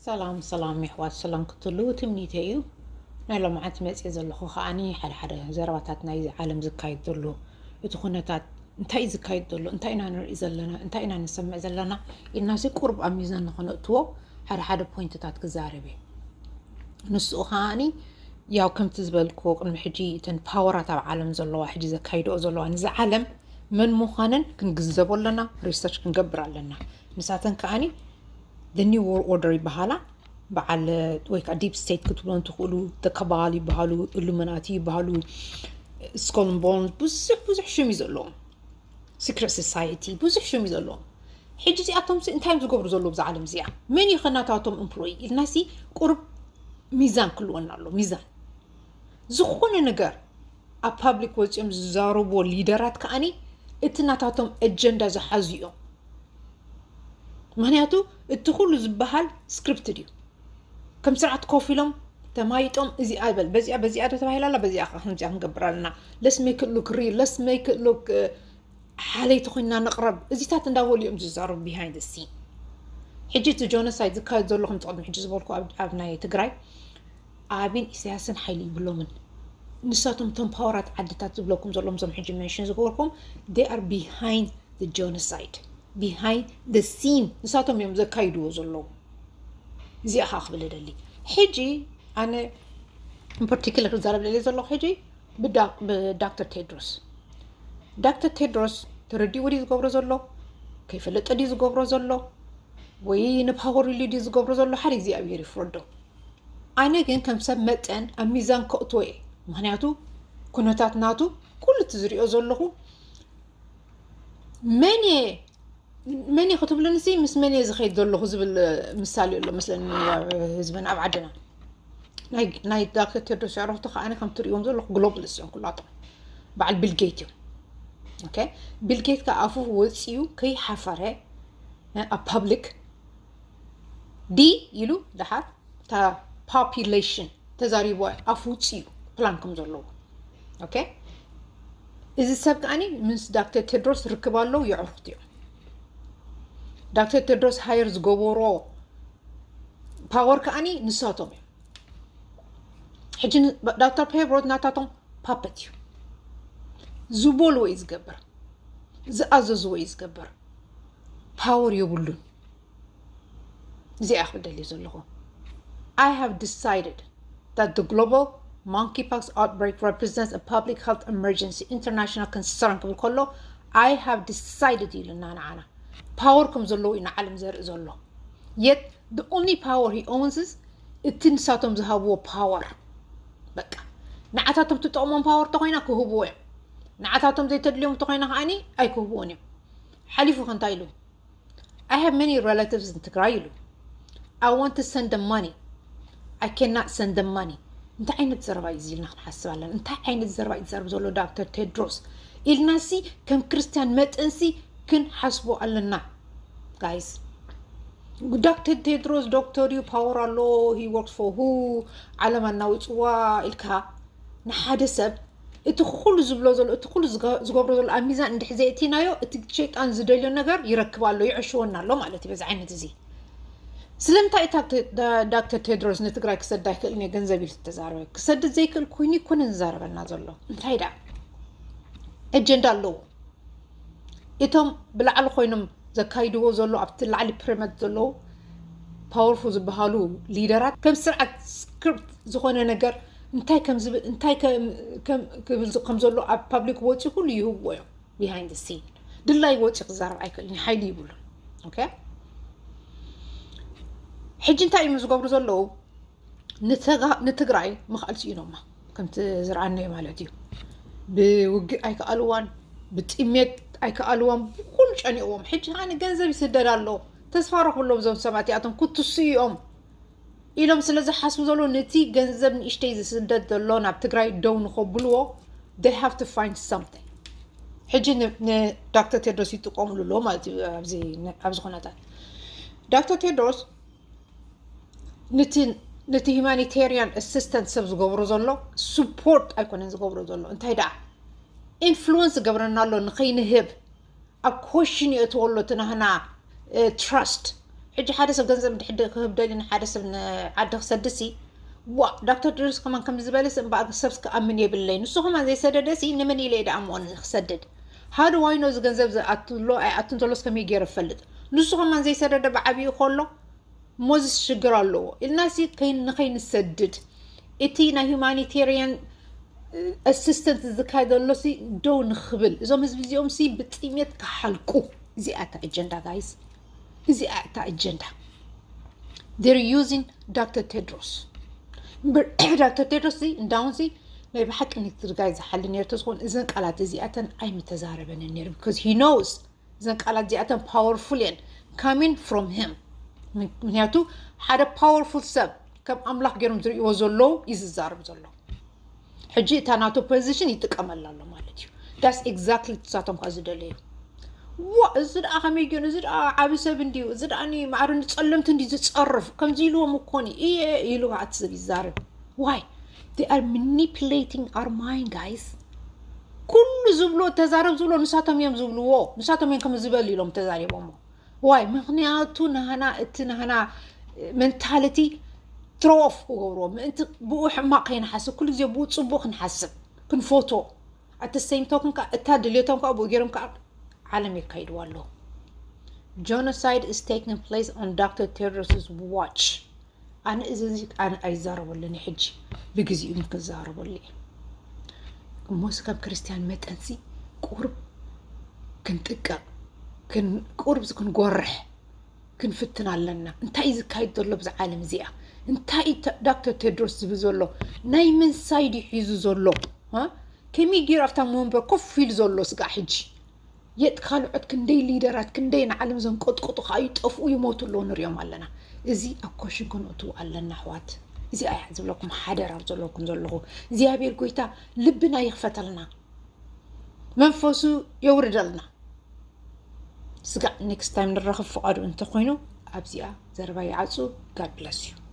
ሰላም ሰላም የሕዋት፣ ሰላም ክትሉ ትምኒተ እዩ። ናይ ሎምዓንቲ መፅእ ዘለኹ ከዓኒ ሓደ ሓደ ዘረባታት ናይ ዓለም ዝካየድ ዘሎ እቲ ኩነታት እንታይ እዩ ዝካየድ ዘሎ፣ እንታይ ኢና ንርኢ ዘለና፣ እንታይ ኢና ንሰምዕ ዘለና ኢልናሲ ቁርብ ኣብ ሚዛን ንኸነእትዎ ሓደ ሓደ ፖይንትታት ክዛረብ እየ። ንስኡ ከዓኒ ያው ከምቲ ዝበልኩ ቅድሚ ሕጂ እተን ፓወራት ኣብ ዓለም ዘለዋ ሕጂ ዘካይድኦ ዘለዋ ንዚ ዓለም መን ምዃነን ክንግንዘቦ ኣለና፣ ሪሰርች ክንገብር ኣለና። ንሳተን ከዓኒ the new world order ይበሃላ። በዓል ወይ ከዓ ዲፕ ስቴት ክትብሎ እንትኽእሉ፣ ተከባል ይበሃሉ፣ ኢሉሚናቲ ይበሃሉ፣ ስኮል ቦንድ ብዙሕ ብዙሕ ሽም እዩ ዘለዎም። ሲክሬት ሶሳይቲ ብዙሕ ሽም እዩ ዘለዎም። ሕጂ እዚኣቶም እንታይ እዮም ዝገብሩ ዘለዉ ብዛ ዓለም እዚኣ? መን እዩ ከናታቶም ኤምፕሎይ ኢልናሲ ቁርብ ሚዛን ክልወና ኣሎ። ሚዛን ዝኾነ ነገር ኣብ ፓብሊክ ወፂኦም ዝዛረብዎ ሊደራት ከዓኒ እቲ ናታቶም ኣጀንዳ ዝሓዙ እዮም። ምክንያቱ እቲ ኩሉ ዝበሃል ስክሪፕትድ እዩ። ከም ስርዓት ኮፍ ኢሎም ተማይጦም እዚኣ በል በዚኣ በዚኣ ዶ ተባሂላ ኣላ በዚኣ ከምዚኣ ክንገብር ኣለና። Let's make it look real, let's make it look ሓለይቲ ኮይና ንቕረብ እዚታት እንዳበሉ እዮም ዝዛረቡ behind the scene። ሕጂ እቲ ጆኖሳይድ ዝካየድ ዘሎ ከምቲ ቅድሚ ሕጂ ዝበልኩ ኣብ ናይ ትግራይ ኣብይን ኢሳያስን ሓይሊ ይብሎምን። ንሳቶም እቶም ፓወራት ዓድታት ዝብለኩም ዘለዎም እዞም ሕጂ መንሽን ዝገበርኩም they are behind the genocide, behind the scene። ንሳቶም እዮም ዘካይድዎ ዘለዉ። እዚኣ ከዓ ክብል እደሊ። ሕጂ ኣነ ን ፓርቲክለር ክዛረብ ደልየ ዘለኹ ሕጂ ብዳክተር ቴድሮስ። ዳክተር ቴድሮስ ተረዲእዎ ድዩ ዝገብሮ ዘሎ? ከይፈለጠ ድዩ ዝገብሮ ዘሎ? ወይ ንፓወር ኢሉ ድዩ ዝገብሮ ዘሎ? ሓደ እግዚኣብሔር ይፍረዶ። ኣነ ግን ከም ሰብ መጠን ኣብ ሚዛን ከእትዎ እየ። ምክንያቱ ኩነታት ናቱ ኩሉ እቲ ዝሪኦ ዘለኹ መን እየ መን እየ ክትብሉንሲ ምስ መን እየ ዝኸይድ ዘለኹ ዝብል ምሳሌ ኣሎ መስለኒ ኣብ ህዝብና ኣብ ዓድና። ናይ ዳክተር ቴድሮስ ኣዕሩኽቲ ከዓነ ከም ትሪእዎም ዘለኹ ግሎባሊስት እዮም ኩላቶም። በዓል ቢል ጌት እዮም። ኦኬ፣ ቢል ጌት ከዓ ኣፉ ወፂኡ ከይሓፈረ ኣብ ፓብሊክ ዲ ኢሉ ደሓር እታ ፖፒሌሽን ተዛሪቡ ኣፉ ውፅኡ ፕላን ከም ዘለዎ። ኦኬ፣ እዚ ሰብ ከዓኒ ምስ ዳክተር ቴድሮስ ርክብ ኣለዉ፣ የዕሩኽቲ እዮም። ዳክተር ቴድሮስ ሃየር ዝገበሮ ፓወር ከዓኒ ንሳቶም እዮም። ሕጂ ዳክተር ቴድሮስ ናታቶም ፓፐት እዩ። ዝበልዎ እዩ ዝገብር፣ ዝኣዘዝዎ እዩ ዝገብር። ፓወር የብሉን። እዚኣ ክብል ደልየ ዘለኹ። I have decided that the global monkeypox outbreak represents a public health emergency, international concern ክብል ከሎ I have decided ኢሉና ንዓና ፓወር ከም ዘለዎ እዩ ንዓለም ዘርኢ ዘሎ። Yet the only power he owns is እቲ ንሳቶም ዝሃብዎ ፓወር። በቃ ንዓታቶም ትጠቕሞም ፓወር ተኾይና ክህብዎ እዮም። ንዓታቶም ዘይተድልዮም ተኾይና ከዓኒ ኣይክህብዎን እዮም። ሓሊፉ ከ እንታይ ኢሉ? I have many relatives in ትግራይ ኢሉ። I want to send them money, I cannot send them money። እንታይ ዓይነት ዘረባ እዩ ኢልና ክንሓስብ ኣለና። እንታይ ዓይነት ዘረባ እዩ ዝዛረብ ዘሎ ዳክተር ቴድሮስ ኢልናሲ ከም ክርስትያን መጠንሲ ክንሓስቦ ኣለና ጋይስ። ዳክተር ቴድሮስ ዶክተር እዩ፣ ፓወር ኣሎ፣ he works for who፣ ዓለም ኣናዊፅዋ ኢልካ ንሓደ ሰብ እቲ ኩሉ ዝብሎ ዘሎ እቲ ኩሉ ዝገብሮ ዘሎ ኣብ ሚዛን እንድሕ ዘየእቲናዮ እቲ ሸይጣን ዝደልዮ ነገር ይረክብ ኣሎ፣ ይዕሽወና ኣሎ ማለት እዩ። በዚ ዓይነት እዚ ስለምንታይ ዳክተር ቴድሮስ ንትግራይ ክሰዳ ኣይክእልን እየ ገንዘብ ኢሉ ዝተዛረበ? ክሰድድ ዘይክእል ኮይኑ ይኮነን ዝዛረበና ዘሎ። እንታይ ደኣ ኣጀንዳ ኣለዎ? እቶም ብላዕሊ ኮይኖም ዘካይድዎ ዘሎ ኣብቲ ላዕሊ ፕረመት ዘለዉ ፓወርፉል ዝበሃሉ ሊደራት ከም ስርዓት ስክሪፕት ዝኾነ ነገር እንታይ ከም ዝብል እንታይ ከም ከም- ከም- ከም ዘሎ ኣብ ፓብሊክ ወፂ ኩሉ ይህብዎ እዮም። ቢሃይንድ ሲን ድላይ ወፂ ክዛረብ ኣይክእልን ሓይሊ ይብሉን። ኦኬ፣ ሕጂ እንታይ እዮም ዝገብሩ ዘለዉ? ንትግራይ ምኽኣል ስኢኖማ ከምቲ ዝረኣናዮ ማለት እዩ። ብውግእ ኣይከኣልዋን፣ ብጥሜት ኣይከኣልዋን፣ ብኩሉ ጨኒቕዎም። ሕጂ ከዓኒ ገንዘብ ይስደድ ኣሎ። ተስፋ ረኽብሎም እዞም ሰባት እዚኣቶም ክትስኡ እዮም ኢሎም ስለ ዝሓስቡ ዘሎ ነቲ ገንዘብ ንእሽተይ ዝስደድ ዘሎ ናብ ትግራይ ደው ንኸብልዎ they have to find something። ሕጂ ንዳክተር ቴድሮስ ይጥቀምሉ ኣለዎ ማለት እዩ። ኣብዚ ኩነታት ዳክተር ቴድሮስ ነቲ humanitarian assistance ሰብ ዝገብሮ ዘሎ support ኣይኮነን ዝገብሮ ዘሎ። እንታይ ደኣ ኢንፍሉወንስ ዝገብረና ኣሎ ንኸይንህብ ኣብ ኮሽን የእትዎ ኣሎ እቲ ናህና ትራስት። ሕጂ ሓደ ሰብ ገንዘብ ድሕደ ክህብ ደልዩ ንሓደ ሰብ ንዓዲ ክሰድሲ፣ ዋ ዶክተር ድርስ ከማን ከም ዝበለስ እምበኣር ሰብስ ክኣምን የብለይ። ንሱ ከማን ዘይሰደደሲ ንመን ኢለ እየ ደኣ መኦን ክሰድድ? ሃዱ ዋይኖ እዚ ገንዘብ ዝኣትሎ ኣይኣቱን ተሎስ ከመይ ገይረ ፈልጥ? ንሱ ከማን ዘይሰደደ ብዓብዩ ከሎ እሞ እዚ ሽግር ኣለዎ ኢልና ሲ ንኸይንሰድድ እቲ ናይ ሁማኒቴሪያን ኣሲስተንት ዝካየደሎ ሲ ደው ንኽብል እዞም ህዝቢ እዚኦም ሲ ብጥሜት ክሓልቁ። እዚኣ እታ ኣጀንዳ ጋይስ፣ እዚኣ እታ ኣጀንዳ። They're using ዶክተር ቴድሮስ። እምበር ዶክተር ቴድሮስ ሲ እንዳውን ሲ ናይ ብሓቂ ንትግራይ ዝሓሊ ነርቶ ዝኾን እዘን ቃላት እዚኣተን ኣይምተዛረበንን ነይሩ because he knows እዘን ቃላት እዚኣተን powerful እየን coming from him። ምክንያቱ ሓደ powerful ሰብ ከም ኣምላኽ ገይሮም ዝርእይዎ ዘለዉ እዩ ዝዛረብ ዘሎ። ሕጂ እታ ናቶ position ይጥቀመላ ኣሎ ማለት እዩ። That's exactly ንሳቶም ከዓ ዝደለዩ። ዋ እዚ ደኣ ከመይ ገይሩ፣ እዚ ደኣ ዓቢ ሰብ እንድዩ፣ እዚ ደኣ ማዕረ ንጸለምቲ እንድዩ ዝጸርፍ ከምዚ ኢልዎም እኮ እየ ኢሉ እቲ ሰብ ይዛረብ። Why? They are manipulating our mind, guys። ኩሉ ዝብሎ ተዛረብ ዝብሎ ንሳቶም እዮም ዝብልዎ፣ ንሳቶም እዮም ከም ዝበል ኢሎም ተዛሪቦሞ። ዋይ ምክንያቱ ናህና እቲ ናህና mentality throw off ክገብርዎ ምእንቲ ብኡ ሕማቕ ከይንሓስብ ኩሉ ግዜ ብኡ ፅቡቅ ክንሓስብ ክንፎቶ ኣተ same token ከዓ እታ ድሌቶም ከዓ ብኡ ገይሮም ከዓ ዓለም የካይድዋ ኣለዉ። Genocide is taking place on ዶክተር ቴድሮስስ watch። ኣነ እዚ እዚ ኣነ ኣይዛረበሉን ሕጂ ብግዚኡ ክዛረበሉ እየ። እሞስ ከም ክርስትያን መጠንሲ ቁርብ ክንጥቀቕ ቁርብ ክንጎርሕ ክንፍትን ኣለና። እንታይ እዩ ዝካየድ ዘሎ ብዛ ዓለም እዚኣ? እንታይ እዩ ዶክተር ቴድሮስ ዝብል ዘሎ? ናይ መን ሳይድ እዩ ሒዙ ዘሎ? ከመይ ገይሩ ኣብታ መንበር ኮፍ ኢሉ ዘሎ ስጋዕ ሕጂ? የጥ ካልዖት ክንደይ ሊደራት ክንደይ ንዓለም ዘንቀጥቅጡ ከዓ ይጠፍኡ ይሞቱ ኣለዉ ንሪኦም ኣለና። እዚ ኣብ ኮሽን ክንእትዉ ኣለና ኣሕዋት። እዚ ኣያ ዝብለኩም ሓደራ ኣብ ዘለኩም ዘለኹ እግዚኣብሔር ጎይታ ልብና ይኽፈተልና፣ መንፈሱ የውርደልና። ስጋዕ next time ንራኸብ ፍቓዱ እንተኾይኑ ኣብዚኣ ዘረባ ይዓፁ። God bless you።